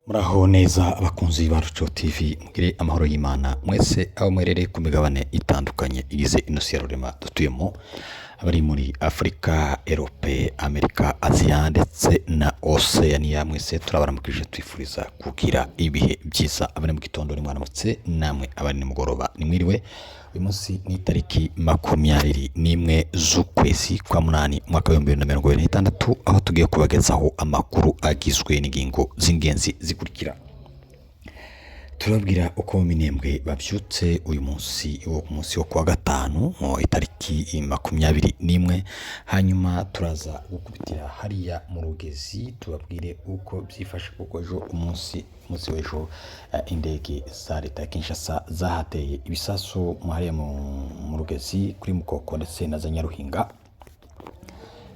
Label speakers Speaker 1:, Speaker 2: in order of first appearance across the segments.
Speaker 1: Muraho neza abakunzi ba Ruco TV, mugire amahoro y'Imana mwese aho muherereye ku migabane itandukanye igize ino si ya rurema dutuyemo, abari muri Afurika, Erope, Amerika, Aziya ndetse na Oceania, mwese turabaramukije twifuriza kugira ibihe byiza. Abari mu gitondo nimwaramutse, namwe abari nimugoroba nimwiriwe. Uyu munsi ni itariki 21 z'ukwezi kwa munani umwaka w'2026, aho tugiye kubagezaho amakuru agizwe n'ingingo z'ingenzi zikurikira. Turababwira uko mu Minembwe babyutse uyu munsi wo ku munsi wo kuwa gatanu itariki 21, hanyuma turaza gukubitira hariya mu Rugezi tubabwire uko byifashe, kuko ejo umunsi w'ejo indege za leta ya Kinshasa zahateye ibisasu hariya mu Rugezi kuri Mukoko ndetse na za Nyaruhinga,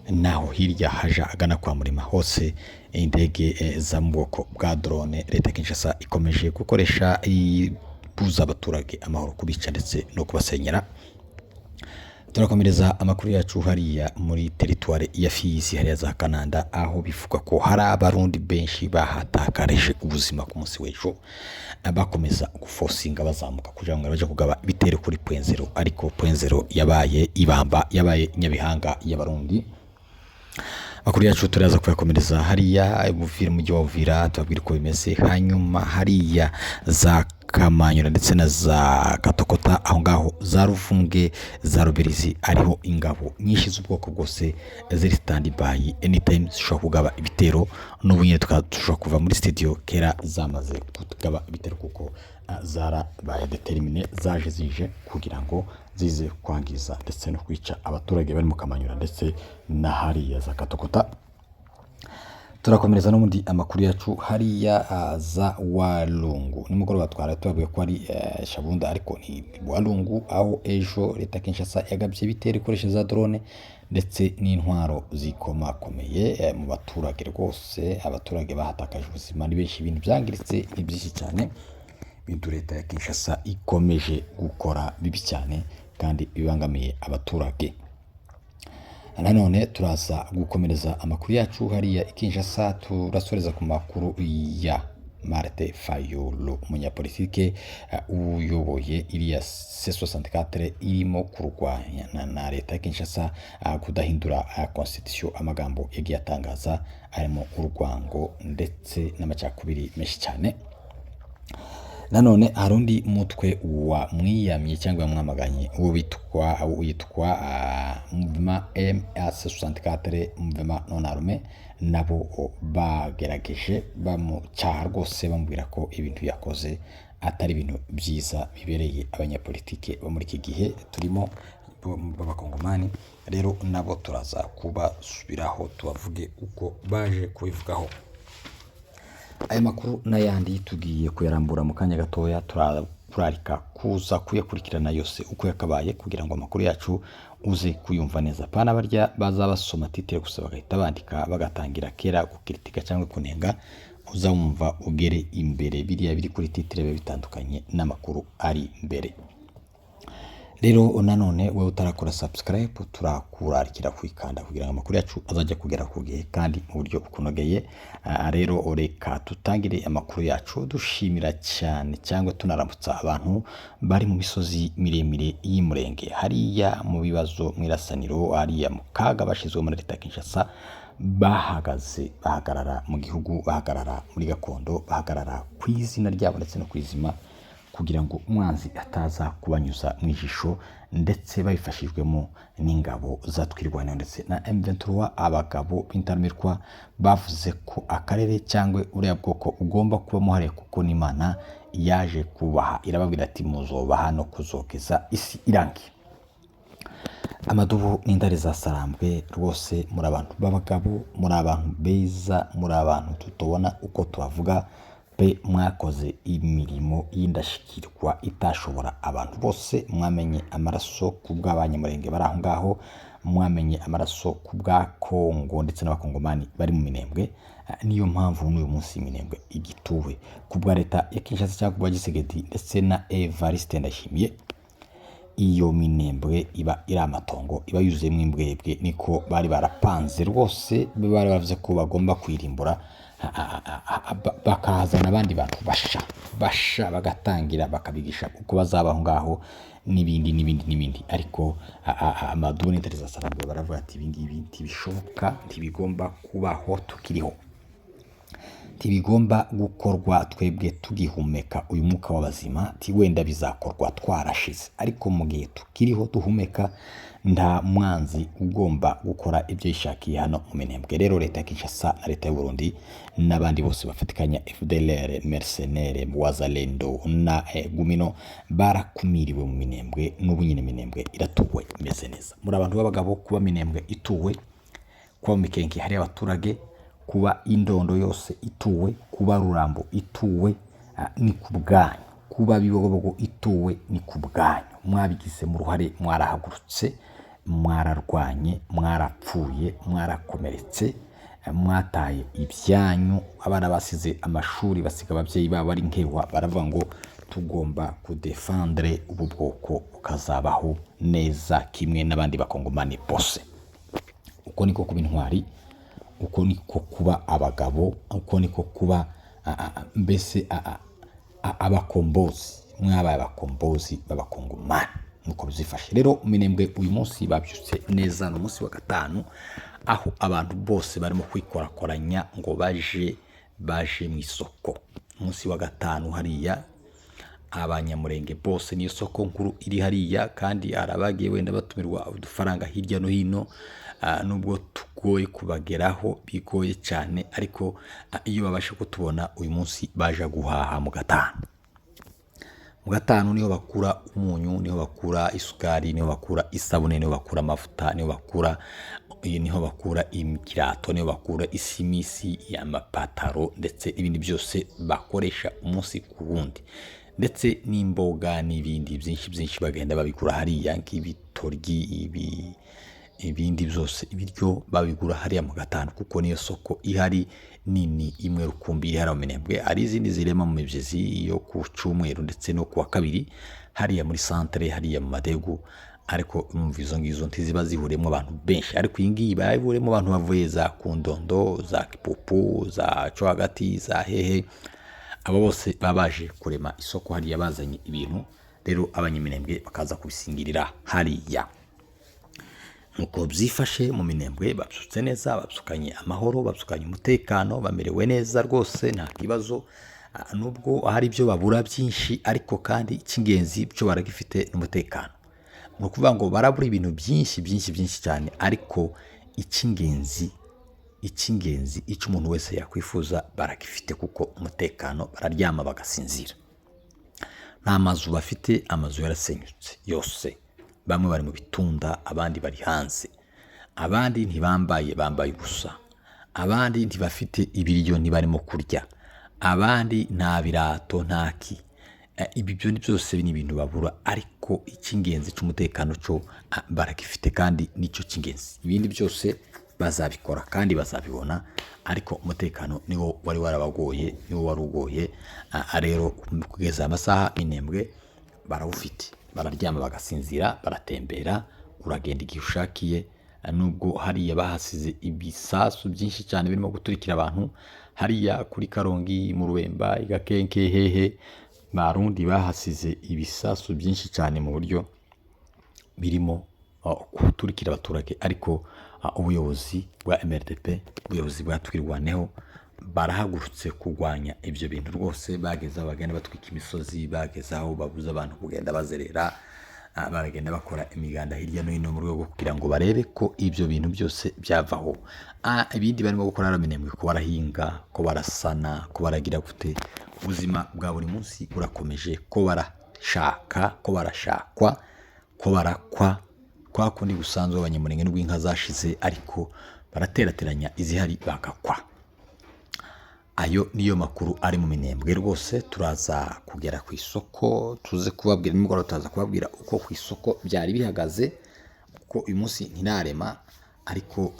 Speaker 1: naho hirya haja agana kwa Murima hose indege za mu bwoko bwa drone leta ya Kinshasa ikomeje gukoresha ibuza abaturage amahoro, kubica ndetse no kubasenyera. Turakomereza amakuru yacu hariya muri teritware ya Fizi, hariya za Kananda, aho bivugwa ko hari abarundi benshi bahatakarije ubuzima ku munsi w'ejo, bakomeza gufosinga bazamuka kugira ngo baje kugaba ibitero kuri Point Zéro, ariko Point Zéro yabaye ibamba, yabaye Nyabihanga y'abarundi. Amakuru yacu turaza kuyakomereza hariya Buvira, mujyi wa Uvira, tubabwire uko bimeze. Hanyuma hariya za Kamanyura ndetse na za Katokota, aho ngaho za Ruvunge, za Rubirizi, ariho ingabo nyinshi z'ubwoko bwose ziri standby, anytime zishobora kugaba ibitero. N'ubu nyine tukaba dushobora kuva muri studio kera zamaze kugaba ibitero, kuko zarabaye déterminées, zaje zije kugira ngo zize kwangiza ndetse no kwica abaturage bari mu Kamanyura ndetse na hariya za Katokota. Turakomereza n'ubundi amakuru yacu hariya za Walungu. Nimugoroba twara tubabwiye ko ari Shabunda, ariko ni Walungu, aho ejo leta ya Kinshasa yagabye ibitero ikoresheje za drone ndetse n'intwaro zikomakomeye mu baturage. Rwose abaturage bahatakaje ubuzima ni benshi, ibintu byangiritse ni byinshi cyane, ibintu leta ya Kinshasa ikomeje gukora bibi cyane kandi bibangamiye abaturage. Nanone turaza gukomereza amakuru yacu hariya i Kinshasa, turasoreza ku makuru ya Martin Fayulu, umunyapolitike uyoboye iriya C64 irimo kurwanya na leta ya Kinshasa kudahindura constitution. Amagambo yagiye atangaza arimo urwango ndetse n'amacakubiri menshi cyane. Nanone hari undi mutwe wa mwiyamye cyangwa wamwamaganye, uwo witwa witwa Mouvement MAC64, Mouvement non armé, nabo bagerageje bamucyaha rwose, bamubwira ko ibintu yakoze atari ibintu byiza bibereye abanyapolitike bo muri iki gihe turimo b'abakongomani. Rero nabo turaza kubasubiraho tubavuge uko baje kubivugaho. Aya makuru n'ayandi tugiye kuyarambura mu kanya gatoya, turakurarika kuza kuyakurikirana yose uko yakabaye kugira ngo amakuru yacu uze kuyumva neza. Pana barya baza basoma titre gusa bagahita bandika, bagatangira kera gukritika cyangwa kunenga. Uzawumva ugere imbere, biriya biri kuri titre biba bitandukanye n'amakuru ari imbere. Rero nanone wowe utarakora subscribe, turakurarikira kwikanda kugira ngo amakuru yacu azajya kugera ku gihe kandi mu buryo bukunogeye. Rero reka tutangire amakuru yacu dushimira cyane cyangwa tunaramutsa abantu bari mu misozi miremire y'Imurenge, hariya mu bibazo mu irasaniro, hariya mu kaga bashyizwe muri leta ya Kinshasa, bahagaze, bahagarara mu gihugu, bahagarara muri gakondo, bahagarara ku izina ryabo ndetse no ku izima, kugira ngo umwanzi ataza kubanyuza mu ijisho, ndetse babifashijwemo n'ingabo za Twirwaneho ndetse na M23. Abagabo b'intarumirwa bavuze ko akarere cyangwa uriya bwoko ugomba kubamo hariya, kuko n'Imana yaje kubaha irababwira ati: "Muzobaha no kuzogeza isi irangiye." Amadubu n'indare za Sarambwe, rwose muri abantu b'abagabo, muri abantu beza, muri abantu tutubona uko tubavuga pe. Mwakoze imirimo y'indashyikirwa itashobora abantu bose. Mwamenye amaraso ku bw'abanyamurenge bari aho ngaho, mwamenye amaraso ku bwa Kongo ndetse n'abakongomani bari mu Minembwe. Niyo mpamvu n'uyu munsi Minembwe igituwe ku bwa leta ya Kinshasa cyangwa ku bwa Tshisekedi ndetse na Evariste Ndayishimiye. Iyo Minembwe iba iri amatongo, iba yuzuyemo imbwebwe, niko bari barapanze rwose, bari bavuze ko bagomba kuyirimbura. bakahazana abandi bantu basha basha, bagatangira bakabigisha uko bazaba aho ngaho n'ibindi n'ibindi n'ibindi. Ariko amaduni Sarambwe baravuga ati ibi ngibi ntibishoboka, ntibigomba kubaho tukiriho, ntibigomba gukorwa twebwe tugihumeka uyu mwuka w'abazima, ti wenda bizakorwa twarashize, ariko mu gihe tukiriho duhumeka nta mwanzi ugomba gukora ibyo yishakiye hano mu Minembwe. Rero leta ya Kinshasa na leta y'u Burundi n'abandi bose bafatikanya FDLR, Mercenaires, Wazalendo na Gumino barakumiriwe mu Minembwe. N'ubu nyine Minembwe iratuwe imeze neza. Muri abantu b'abagabo, kuba Minembwe ituwe, kuba mu Mikenke hari abaturage, kuba Indondo yose ituwe, kuba Rurambo ituwe, ni ku bwanyu, kuba Bibogobogo ituwe ni ku bwanyu. Mwabigizemo uruhare, mwarahagurutse, mwararwanye, mwarapfuye, mwarakomeretse, mwataye ibyanyu. Abana basize amashuri, basiga ababyeyi babo ari nkewa, baravuga ngo tugomba kudefendre ubu bwoko bukazabaho neza kimwe n'abandi bakongomani bose. Uko niko kuba intwari, uko niko kuba abagabo, uko niko kuba mbese abakombozi. Mwabaye abakombozi b'abakongomani, nuko bizifashe. Rero Minembwe uyu munsi babyutse neza, ni umunsi wa gatanu aho abantu bose barimo kwikorakoranya ngo baje mu isoko. Umunsi wa gatanu hariya abanyamurenge bose, niyo soko nkuru iri hariya, kandi hari abagiye wenda batumirwa udufaranga hirya no hino, nubwo tugoye kubageraho, bigoye cyane, ariko iyo babasha kutubona uyu munsi baje guhaha mu gatanu. Mu gatanu niho bakura umunyu, niho bakura isukari, niho bakura isabune, niho bakura amavuta, niho bakura ikirato, niho bakura isimisi, amapataro ndetse n'ibindi byose bakoresha umunsi ku wundi, ndetse n'imboga n'ibindi byinshi byinshi bagenda babigura hariya, nk'ibitoryi, ibindi byose, ibiryo babigura hariya mu gatanu, kuko niyo soko ihari nini imwe rukumbi iri hariya mu Minembwe. Hari izindi zirema mu mibyizi yo ku cyumweru ndetse no ku wa kabiri hariya muri santere, hariya mu Madegu, ariko umva izo ngizo ntiziba zihuriyemo abantu benshi. Ariko iyi ngiyi bayihuriyemo abantu bavuye za Kundondo, za Kipupu, za cyo hagati, za hehe, abo bose baba baje kurema isoko hariya bazanye ibintu. Rero abanyaminembwe bakaza kubisingirira hariya. Nuko byifashe mu Minembwe, babyutse neza, babyukanye amahoro, babyukanye umutekano, bamerewe neza rwose, nta kibazo. Nubwo hari ibyo babura byinshi, ariko kandi icy'ingenzi cyo baragifite n'umutekano. Ni ukuvuga ngo barabura ibintu byinshi byinshi byinshi cyane, ariko icy'ingenzi icyo umuntu wese yakwifuza baragifite, kuko umutekano, bararyama bagasinzira. Nta mazu bafite, amazu yarasenyutse yose, bamwe bari mu bitunda, abandi bari hanze, abandi ntibambaye, bambaye ubusa, abandi ntibafite ibiryo, ntibarimo kurya, abandi nta birato, nta ki. Ibi byo byose ni ibintu babura, ariko icy'ingenzi cy'umutekano cyo baragifite kandi nicyo cy'ingenzi. Ibindi byose bazabikora kandi bazabibona, ariko umutekano niwo wari warabagoye, niwo wari ugoye. Rero kugeza amasaha Minembwe barawufite, bararyama bagasinzira, baratembera, uragenda igihe ushakiye. Nubwo hariya bahasize ibisasu byinshi cyane birimo guturikira abantu hariya kuri Karongi, mu Rubemba, i Gakenke, hehe, Barundi bahasize ibisasu byinshi cyane mu buryo birimo guturikira abaturage, ariko ubuyobozi bwa MRDP, ubuyobozi bwa Twirwaneho barahagurutse kurwanya ibyo bintu rwose. Bageze aho bagenda batwika imisozi, bageze aho babuza abantu kugenda bazerera, baragenda bakora imiganda hirya no hino mu rwego rwo kugira ngo barebe ko ibyo bintu byose byavaho. Ibindi barimo gukora hariya Minembwe, ko barahinga, ko barasana, ko baragira gute, ubuzima bwa buri munsi burakomeje, ko barashaka, ko barashakwa, ko barakwa, kwa kundi gusanzwe abanyamurenge n'ubwo inka zashize, ariko baraterateranya izihari bagakwa. Ayo niyo makuru ari mu Minembwe rwose. Turaza kugera ku isoko tuze kubabwira nimugoroba, turaza kubabwira uko ku isoko byari bihagaze, kuko uyu munsi ntirarema, ariko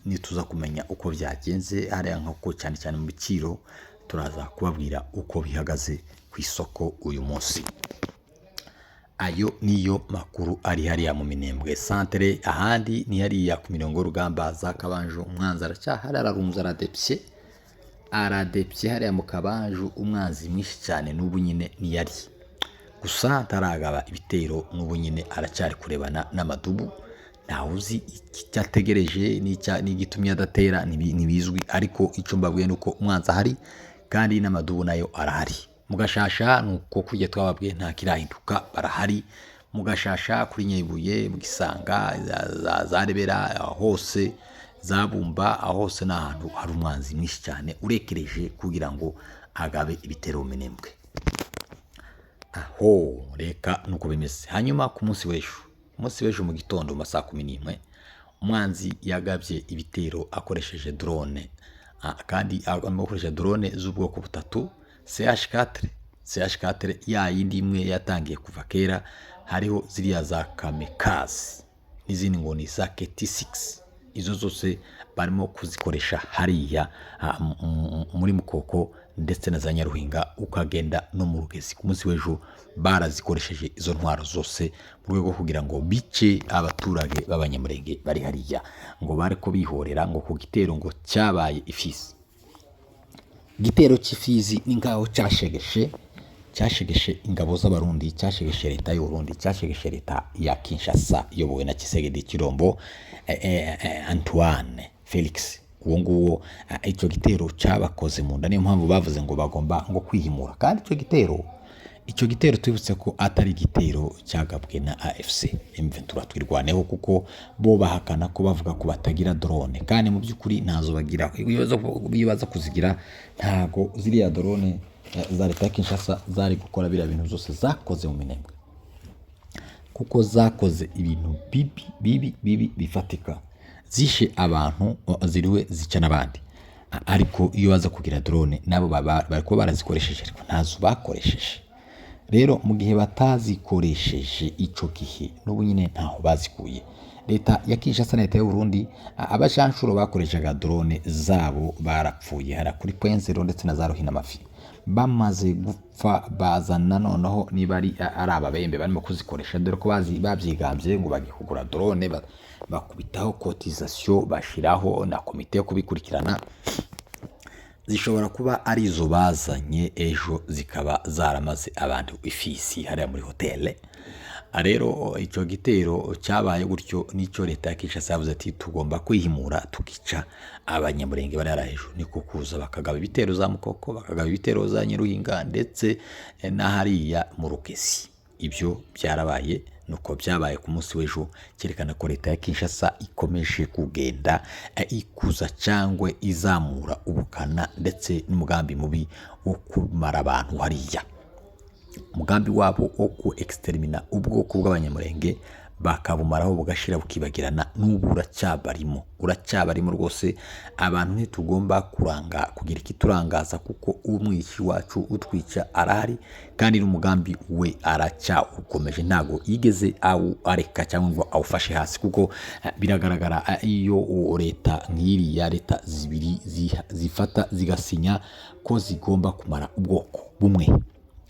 Speaker 1: nituza kumenya uko byagenze hariya, nk'uko cyane cyane mu biciro, turaza kubabwira uko bihagaze ku isoko uyu munsi. Ayo niyo makuru ari hariya mu Minembwe santere. Ahandi ni hariya ku mirongo y'urugamba za Kabanjo, umwanzi aracyahari, ararunze, aradepye. Aradepye hariya mu Kabanju, umwanzi mwinshi cyane n'ubu nyine niyari gusa ntaragaba ibitero, n'ubu nyine aracyari kurebana n'amadubu. Ntawe uzi icyo ategereje n'igitumye adatera, ntibizwi, ariko icyo mbabwiye ni uko umwanzi ahari kandi n'amadubu nayo arahari. Mu Gashasha ni uko kujya twababwiye, nta kirahinduka, barahari mu Gashasha, kuri Nyebuye, mu Gisanga, za Rebera, hose za Bumba, aho hose ni ahantu hari umwanzi mwinshi cyane urekereje kugira ngo agabe ibitero mu Minembwe. Aho reka nuko bimeze. Hanyuma ku munsi w'ejo, umunsi w'ejo mu gitondo mu masaha 11, umwanzi yagabye ibitero akoresheje drone. Kandi arimo gukoresha drone z'ubwoko butatu: CH4, CH4 ya yindi imwe yatangiye kuva kera, hariho ziriya za kamikaze n'izindi ngo ni za KT6. Izo zose barimo kuzikoresha hariya muri Mukoko ndetse na za Nyaruhinga, ukagenda no mu Rugezi. Ku munsi w'ejo barazikoresheje izo ntwaro zose mu rwego rwo kugira ngo bice abaturage b'Abanyamurenge bari hariya, ngo bari ko bihorera ngo ku gitero ngo cyabaye Ifizi. Igitero cy'Ifizi ni nkaho cyashegeshe ingabo z'Abarundi, cyashegeshe leta y'Uburundi, cyashegeshe leta ya Kinshasa iyobowe na Tshisekedi Tshilombo, Antoine Felix uwo nguwo. Icyo gitero cyabakoze mu nda, niyo mpamvu bavuze ngo bagomba ngo kwihimura. Kandi icyo gitero tubibutse ko atari igitero cyagabwe na AFC M23 Twirwaneho, kuko bo bahakana ko bavuga ko batagira drone, kandi mu by'ukuri ntazo bagira. Iyo baza kuzigira, ntago ziriya drone za leta ya Kinshasa zari gukora biriya bintu byose zakoze mu Minembwe, kuko zakoze ibintu bibi bibi bibi bifatika, zishe abantu, ziriwe zica n'abandi. Ariko iyo baza kugira drone nabo bari kuba barazikoresheje, ariko ntazo bakoresheje. Rero mu gihe batazikoresheje ico gihe, n'ubu nyine ntaho bazikuye. Leta ya Kinshasa na leta y'u Burundi, abacanshuro bakoreshaga drone zabo barapfuye hariya kuri Point Zero ndetse na za Ruhinamafi. Bamaze gupfa, bazana noneho niba ari ababembe barimo kuzikoresha, dore ko bazi babyigambye ngo bagiye kugura drone, bakubitaho cotisation, bashiraho na komite yo kubikurikirana. Zishobora kuba ari izo bazanye ejo, zikaba zaramaze abantu Ifisi hariya muri hoteli. Rero icyo gitero cyabaye gutyo, nicyo leta ya Kinshasa yavuze ati tugomba kwihimura tukica Abanyamurenge bari hariya hejuru. Niko kuza bakagaba ibitero za Mukoko, bakagaba ibitero za Nyaruhinga ndetse na hariya mu Rugezi. Ibyo byarabaye, nuko byabaye ku munsi w'ejo, cyerekana ko leta ya Kinshasa ikomeje kugenda ikuza cyangwa izamura ubukana ndetse n'umugambi mubi wo kumara abantu hariya, umugambi wabo wo ku extermina ubwoko bw'Abanyamurenge, bakabumaraho bugashira bukibagirana. N'ubu uracyabarimo, uracyabarimo rwose. Abantu ntitugomba kuranga kugira ikiturangaza, kuko umwishi wacu utwica arahari, kandi n'umugambi we aracyawukomeje, ntago yigeze awu areka cyangwa ngo awufashe hasi, kuko biragaragara, iyo leta nk'iriya, leta zibiri zifata zigasinya ko zigomba kumara ubwoko bumwe,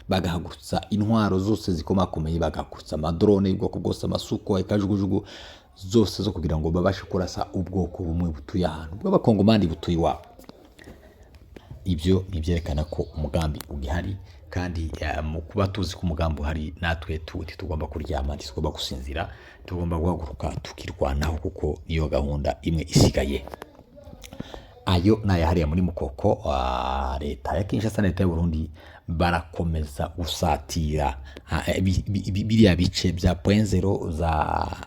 Speaker 1: bagahagurutsa intwaro zose zikomakomeye, bagahagurutsa amadrone y'ubwoko bwose, amasuko, ikajugujugu zose zo kugira ngo babashe kurasa ubwoko bumwe butuye ahantu bw'Abakongomani butuye iwabo, ibyo ni ibyerekana ko umugambi ugihari. Kandi mu kuba tuzi ko umugambi uhari, natwe ntitugomba kuryama, ntitugomba gusinzira, tugomba guhaguruka tukirwanaho, kuko niyo gahunda imwe isigaye. Ayo ni ayahariye muri Mukoko. Leta ya Kinshasa na leta y'u Burundi barakomeza gusatira biriya bice bya Point Zero,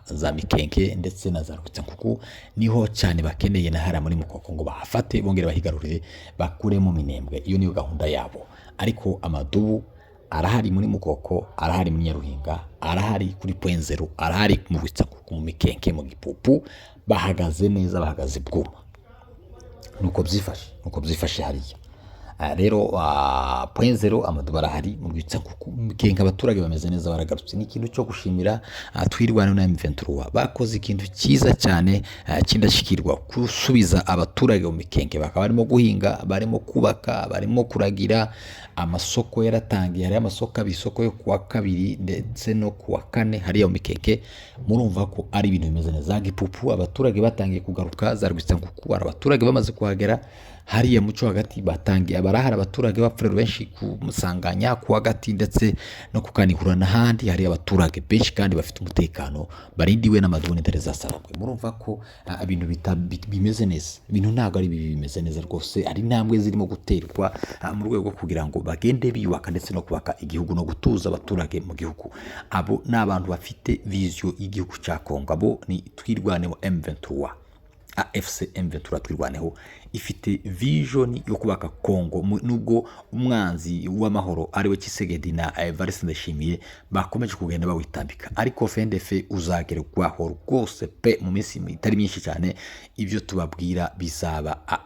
Speaker 1: za Mikenke ndetse na za Rwitsankuku, niho cyane bakeneye, na hariya muri Mukoko ngo bahafate, bongere bahigarurire, bakuremo Minembwe. Iyo niyo gahunda yabo. Ariko amadubu arahari muri Mukoko, arahari muri Nyaruhinga, arahari kuri Point Zero, arahari mu Rwitsankuku, mu Mikenke, mu Gipupu, bahagaze neza, bahagaze bwuma. Nuko byifashe hariya. Rero Point Zero amadubu arahari, mu Rwitsankuku, mu Mikenke abaturage bameze neza, baragarutse. Ni ikintu cyo gushimira Twirwaneho na M23, bakoze ikintu cyiza cyane cy'indashyikirwa, gusubiza abaturage mu Mikenke, bakaba barimo guhinga, barimo kubaka, barimo kuragira. Amasoko yaratangiye, hariyo amasoko abiri, isoko yo kuwa kabiri ndetse no kuwa kane hariya mu Mikenke. Murumva ko ari ibintu bimeze neza. Za Gipupu abaturage batangiye kugaruka, za Rwitsankuku hari abaturage bamaze kuhagera. Hariya muco hagati batangiye barahari abaturage b'Abapfurero benshi ku Musanganya, ku Hagati ndetse no ku Kanihura n'ahandi hari abaturage benshi kandi bafite umutekano, barindiwe n'amadrone intare za Sarambwe. Murumva ko ibintu bimeze neza, ibintu ntabwo ari bibi, bimeze neza rwose. Hari intambwe zirimo guterwa mu rwego rwo kugira ngo bagende biyubaka ndetse no kubaka igihugu no gutuza abaturage mu gihugu. Abo ni abantu bafite vision y'igihugu cya Kongo, abo ni Twirwaneho M23, AFC M23 Twirwaneho ifite vision yo kubaka Kongo, nubwo umwanzi w'amahoro ariwe Tshisekedi na Evariste Ndayishimiye bakomeje kugenda bawitambika, ariko FNDF uzagerwaho rwose pe mu minsi itari myinshi cyane. Ibyo tubabwira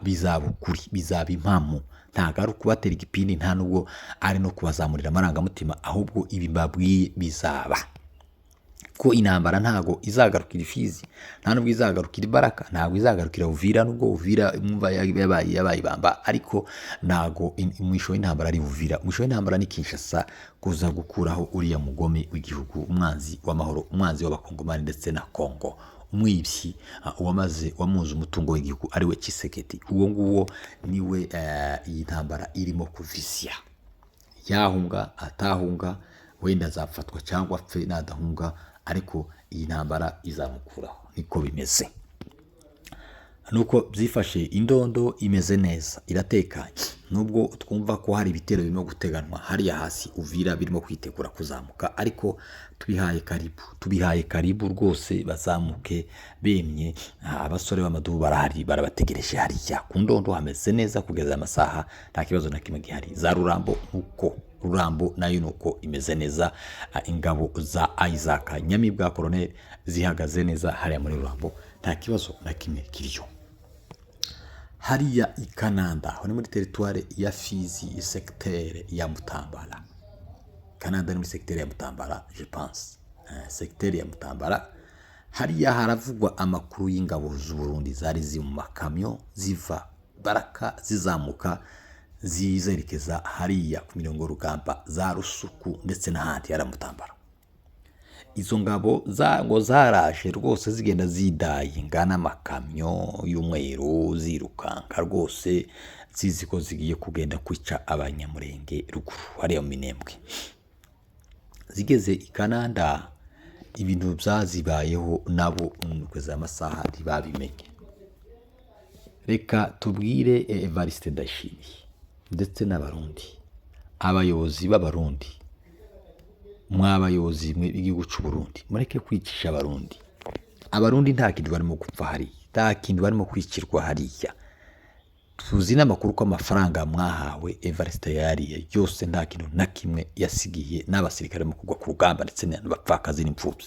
Speaker 1: bizaba ukuri, bizaba impamo. Ntabwo ari ukubatera igipindi, nta nubwo ari no kubazamurira amarangamutima, ahubwo ibi mbabwiye bizaba, ko intambara ntago izagarukira Ifizi, nta nubwo izagarukira Ibaraka, ntabwo izagarukira Uvira, nubwo Uvira mwumva yabaye ibamba, ariko ntago umwisho w'intambara ari Uvira. Umwisho w'intambara ni Kinshasa, kuza gukuraho uriya mugome w'igihugu, umwanzi w'amahoro, umwanzi w'Abakongomani ndetse na Kongo, umwibyi, wamaze wamuze umutungo w'igihugu ariwe Tshisekedi. Uwo nguwo niwe iyi ntambara irimo kuvisiya. Yahunga atahunga, wenda azafatwa cyangwa apfe nadahunga, ariko iyi ntambara izamukuraho, niko bimeze. Nuko byifashe, Indondo imeze neza, iratekanye, nubwo twumva ko hari ibitero birimo guteganwa hariya hasi Uvira, birimo kwitegura kuzamuka, ariko tubihaye karibu, tubihaye karibu rwose, bazamuke bemye. Abasore b'amadubu barahari, barabategereje hariya ku Ndondo. Hameze neza kugeza amasaha, nta kibazo na kimwe gihari. Za Rurambo nuko, Rurambo nayo nuko imeze neza. Ingabo za Isaac Nyamibwa Colonel zihagaze neza hariya muri Rurambo, nta kibazo na kimwe kiriyo. Hariya i Kananda, aho ni muri teritware ya Fizi, secteur ya Mutambara. Kananda ni muri secteur ya Mutambara, je pense, secteur ya Mutambara. Hariya haravugwa amakuru y'ingabo z'u Burundi zari ziri mu makamyo ziva Baraka, zizamuka zizerekeza hariya ku mirongo y'urugamba za Rusuku ndetse n'ahandi hari Mutambara. Izo ngabo ngo zaraje rwose zigenda zidaye ngana amakamyo y'umweru, zirukanka rwose zizi ko zigiye kugenda kwica Abanyamurenge ruguru hariya mu Minembwe. Zigeze i Kananda, ibintu byazibayeho nabo kugeza amasaha ntibabimenye. Reka tubwire Evariste Ndayishimiye ndetse n'Abarundi, abayobozi b'Abarundi, mwabayobozi mwe b'igihugu cy'u Burundi, mureke kwicisha Abarundi. Abarundi nta kintu barimo gupfa hariya, nta kintu barimo kwicirwa hariya. Tuzi n'amakuru ko amafaranga mwahawe Evariste yariye yose, nta kintu na kimwe yasigiye n'abasirikare mu kugwa ku rugamba ndetse n'abapfakazi n'imfubyi.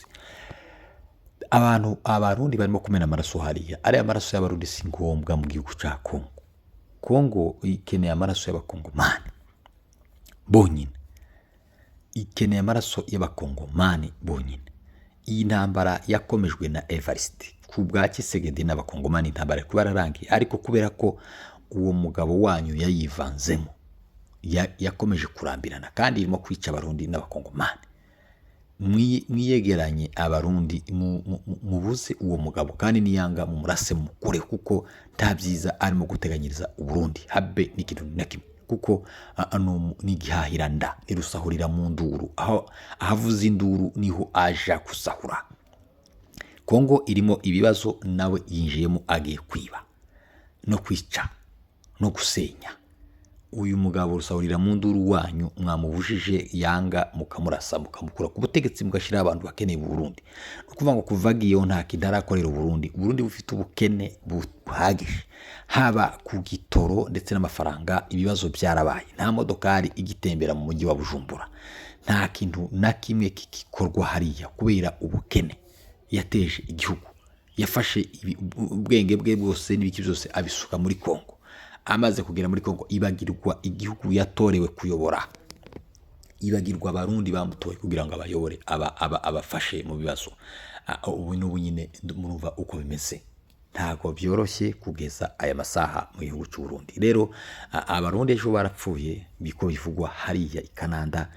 Speaker 1: Abantu Abarundi barimo kumena amaraso hariya, ariya maraso y'Abarundi si ngombwa mu gihugu cya Kongo. Kongo ikeneye amaraso y'Abakongomani bonyine, ikeneye amaraso y'Abakongomani bonyine. Iyi ntambara yakomejwe na Evariste ku bwa Tshisekedi n'Abakongomani, intambara iri kuba yararangiye, ariko kubera ko uwo mugabo wanyu yayivanzemo, yakomeje kurambirana kandi irimo kwica Abarundi n'Abakongomani. Mwiyegeranye Abarundi, mubuze uwo mugabo, kandi niyanga mumurase mukure, kuko nta byiza arimo guteganyiriza Uburundi habe n'ikintu na kimwe, kuko ni igihahiranda, ni rusahurira mu nduru, aho ahavuze induru niho aja gusahura. Kongo irimo ibibazo, nawe yinjiyemo agiye kwiba no kwica no gusenya. Uyu mugabo rusahurira mu nduru wanyu mwamubujije, yanga mukamurasa, mukamukura ku butegetsi, mugashyiraho abantu bakeneye Burundi. Ni ukuvuga ngo kuva agiyeho nta kintu arakorera Uburundi. Uburundi bufite ubukene buhagije, haba ku gitoro ndetse n'amafaranga, ibibazo byarabaye. Nta modokari igitembera mu mujyi wa Bujumbura, nta kintu na kimwe kigikorwa hariya kubera ubukene yateje igihugu. Yafashe ubwenge bwe bwose n'ibiki byose abisuka muri Kongo. Amaze kugera muri Kongo ibagirwa igihugu yatorewe kuyobora, ibagirwa Abarundi bamutoye kugira ngo abayobore, abafashe mu bibazo. Ubu n'ubu nyine murumva uko bimeze, ntabwo byoroshye kugeza aya masaha mu gihugu cy'u Burundi. Rero Abarundi ejo barapfuye, biko bivugwa hariya i Kananda,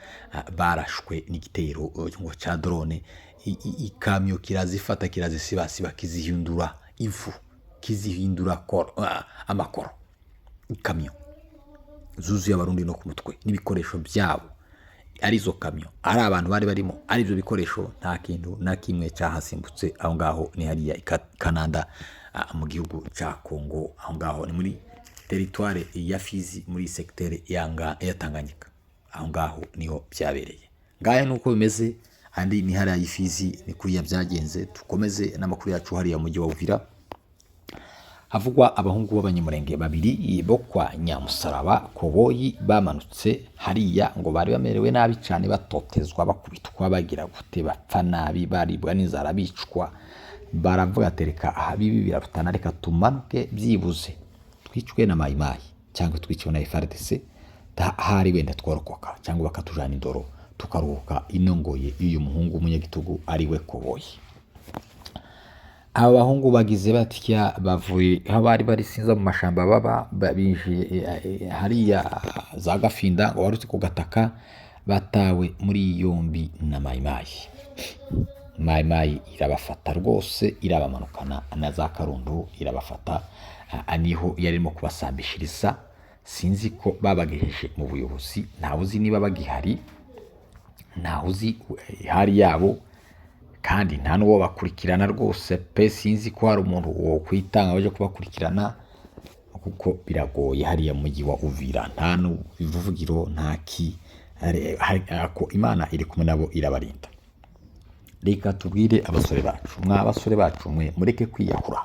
Speaker 1: barashwe n'igitero ngo cya drone, ikamyo kirazifata, kirazisibasiba, kizihindura ivu, kizihindura amakoro. Ikamyo zuzuye Abarundi no ku mutwe n'ibikoresho byabo, ari izo kamyo, ari abantu bari barimo, ari ibyo bikoresho, nta kintu na kimwe cyahasimbutse. Aho ngaho ni hariya i Kananda, mu gihugu cya Kongo. Aho ngaho ni muri territoire ya Fizi, muri secteur ya Tanganyika. Aho ngaho niho byabereye. Ngahe nuko bimeze. Andi ni hariya y'Ifizi, ni kuriya byagenze. Dukomeze n'amakuru yacu hariya mu mujyi wa Uvira. Havugwa abahungu b'Abanyamurenge babiri bo kwa Nyamusaraba Koboyi bamanutse hariya, ngo bari bamerewe nabi cyane, batotezwa, bakubitwa, bagira gute, bapfa nabi, baribwa n'inzara, bicwa. Baravuga ati: "Reka aha bibi birarutana, reka tumanuke, byibuze twicwe na Mayimayi cyangwa twicwe na FARDC, ahari wenda tworokoka, cyangwa bakatujana indoro tukaruhuka inongoye y'uyu muhungu w'umunyagitugu ari we Koboyi." Aba bahungu bagize batya, bavuye aho bari bari, sinza mu mashamba baba, binjiye hariya za Gafinda, ngo warutse ku gataka, batawe muri yombi na Mayimayi. Mayimayi irabafata rwose, irabamanukana na za Karundo, irabafata. Niho yarimo kubasambishiriza. Sinzi ko babagejeje mu buyobozi, ntawe uzi niba bagihari, ntawe uzi ihari yabo, kandi nta n'uwo bakurikirana rwose pe. Sinzi ko hari umuntu wo kwitanga waje kubakurikirana, kuko biragoye hariya mu mujyi wa Uvira, nta n'uruvugiro, nta ki. Ako Imana iri kumwe nabo, irabarinda. Reka tubwire abasore bacu: mwa basore bacu mwe, mureke kwiyahura,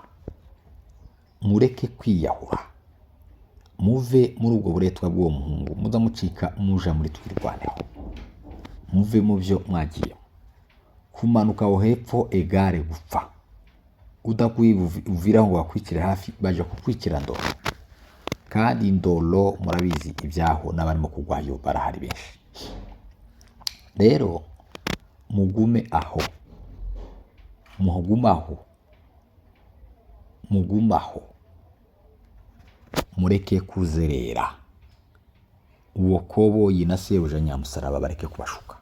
Speaker 1: mureke kwiyahura, muve muri ubwo buretwa bw'uwo muhungu, muza mucika muja muri Twirwaneho, muve mu byo mwagiyemo. Kumanuka aho hepfo egare gupfa. Udakuye Uvira ngo bakwikire hafi, baje kukwikira Ndoro, kandi Ndoro murabizi ibyaho, n'abarimo kugwayo barahari benshi. Rero mugume aho, mugume aho, mugume aho, mureke kuzerera. Uwo Koboyi na sebuja Nyamusaraba bareke kubashuka.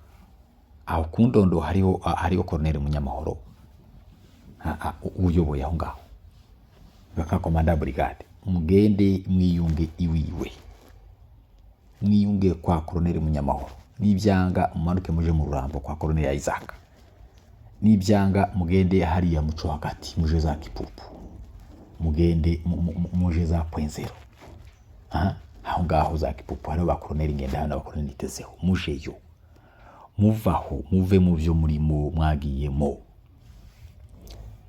Speaker 1: Aho ku Ndondo hariho Koroneli Munyamahoro uyoboye aho ngaho nka commandant brigade. Mugende mwiyunge iwiwe, mwiyunge kwa Koroneli Munyamahoro. Nibyanga mumanuke muje mu Rurambo kwa Koroneli Isaac. Nibyanga mugende hariya muco hagati, muje za Kipupu, mugende muje za Point Zéro. Aha, aho ngaho za Kipupu hariho ba Koroneli Ngendahayo na ba Koroneli Nitezeho. Mujeyo, muvaho, muve mu byo murimo mwagiyemo,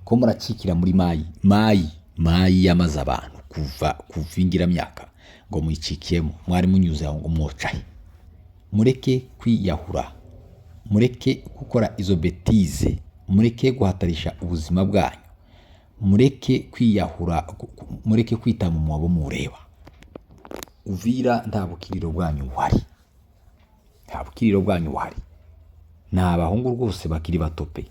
Speaker 1: ko muracikira muri Mayi Mayi. Mayi yamaze abantu kuva ingiramyaka, ngo muyicikiyemo. Mwari munyuze aho ngo mwocahe. Mureke kwiyahura, mureke gukora izo bêtises, mureke guhatarisha ubuzima bwanyu, mureke kwiyahura, mureke kwita mu mwobo mureba. Uvira nta bukiriro bwanyu buhari, nta bukiriro bwanyu buhari. Ni abahungu rwose bakiri bato pe.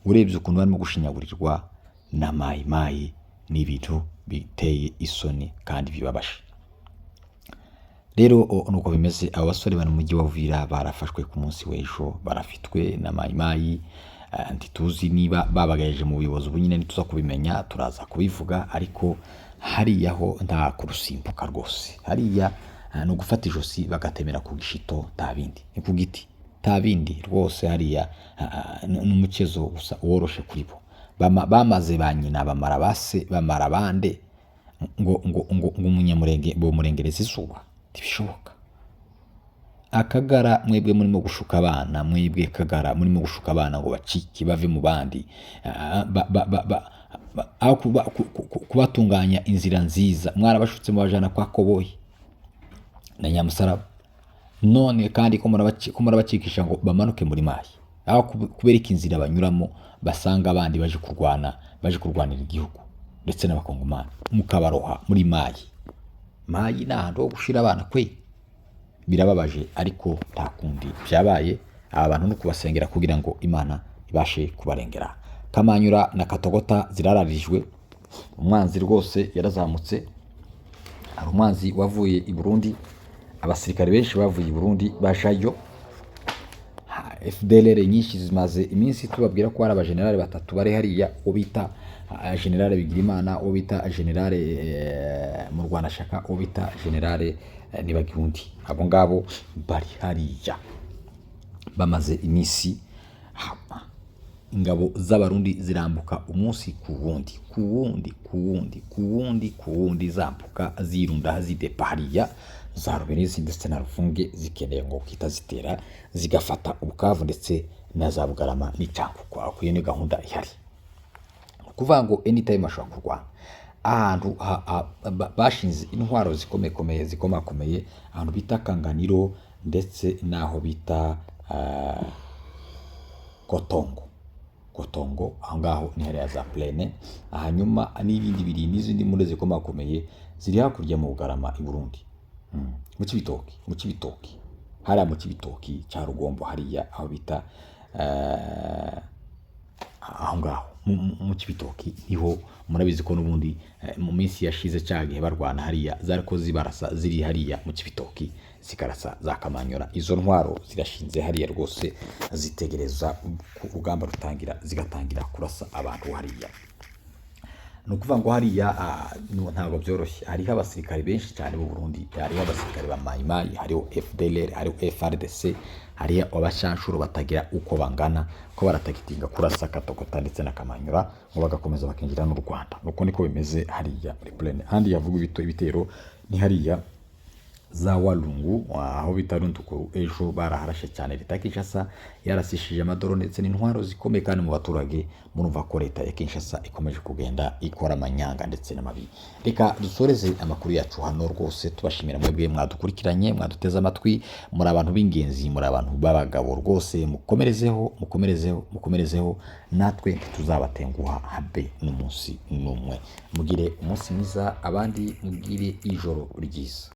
Speaker 1: Urebye ukuntu barimo gushinyagurirwa na Mayi Mayi, ni ibintu biteye isoni kandi bibabaje. Rero nuko bimeze. Abo basore bari mu mujyi wa Uvira barafashwe ku munsi w'ejo, barafitwe na Mayimayi. Ntituzi niba babagayeje mu buyobozi, ubu nyine ntituza kubimenya, turaza kubivuga. Ariko hariya ho nta kurusimbuka rwose. Hariya ni ugufata ijosi bagatemera ku gishito, nta bindi, ni ku giti, nta bindi rwose. Hariya ni umukezo gusa woroshe kuri bo. Bamaze ba nyina, bamara base, bamara bande, ngo Umunyamurenge bomurengereza izuba? Ntibishoboka. Akagara mwebwe murimo gushuka abana, mwebwe Kagara murimo gushuka abana ngo bacike bave mu bandi, aho kubatunganya inzira nziza, mwarabashutse mubajana kwa Koboyi na Nyamusaraba. None kandi ko murabacikisha ngo bamanuke muri Mayi, aho kubereka inzira banyuramo basanga abandi baje kurwana, baje kurwanira igihugu ndetse n'Abakongomani, mukabaroha muri Mayi. Mayi ni ahantu ho gushira abana kwe. Birababaje, ariko nta kundi byabaye. Aba bantu no kubasengera kugira ngo Imana ibashe kubarengera. Kamanyura na Katogota zirararijwe. Umwanzi rwose yarazamutse. Hari umwanzi wavuye i Burundi, abasirikare benshi bavuye i Burundi bajayo. FDLR nyinshi zimaze iminsi tubabwira ko hari abajenerali batatu bari hariya, uwo bita Generale Bigirimana, uwo bita Generale Murwanashyaka, uwo bita Generale Nibagihundi. Abo ngabo bari hariya bamaze iminsi. Ingabo z'Abarundi zirambuka umunsi ku wundi, ku wundi, ku wundi, ku wundi, ku wundi, zambuka zirunda, zidepa hariya za Ruberizi ndetse na Rufunge, zikeneye ngo guhita zitera zigafata Bukavu ndetse na za Bugarama n'Icyangugu. Aho iyo ni gahunda ihari, ni ukuvuga ngo anytime bashobora kurwana. Ahantu bashinze intwaro zikomekomeye, zikomakomeye, ahantu bita Kanganiro ndetse n'aho bita Kotongo. Kotongo aho ngaho ni hariya za plaine. Hanyuma n'ibindi biri n'izindi mbunda zikomakomeye ziri hakurya mu Bugarama i Burundi, mu Cibitoki, mu Cibitoki hariya, mu Cibitoki cya Rugombo hariya aho bita aho ngaho mu Cibitoki niho. Murabizi ko n'ubundi mu minsi yashize cya gihe barwana hariya zari ko zibarasa ziri hariya mu Cibitoki, zikarasa za Kamanyora. Izo ntwaro zirashinze hariya rwose, zitegereza ku urugamba rutangira zigatangira kurasa abantu hariya. Ni ukuvuga ngo hariya ntabwo byoroshye. Hariho abasirikare benshi cyane b'u Burundi, hariho abasirikare ba Mayi Mayi, hariho FDLR, hariho FARDC, hariho abashanshuro batagira uko bangana, ko baratagitinga kurasa Katogota ndetse na Kamanyura, ngo bagakomeza bakinjira n'u Rwanda. Nuko niko bimeze hariya muri plaine. Handi yavuga ibitero ni hariya za Walungu, aho bita Rundukuru. Ejo baraharashe cyane. Leta ya Kinshasa yarasishije amadrone ndetse n'intwaro zikomeye kandi mu baturage. Murumva ko leta ya Kinshasa ikomeje kugenda ikora amanyanga ndetse n'amabi. Reka dusoreze amakuru yacu hano rwose, tubashimira mwebwe mwadukurikiranye, mwaduteze amatwi. Muri abantu b'ingenzi, muri abantu b'abagabo rwose. Mukomerezeho, mukomerezeho, mukomerezeho, natwe ntituzabatenguha habe n'umunsi n'umwe. Mugire umunsi mwiza, abandi mugire ijoro ryiza.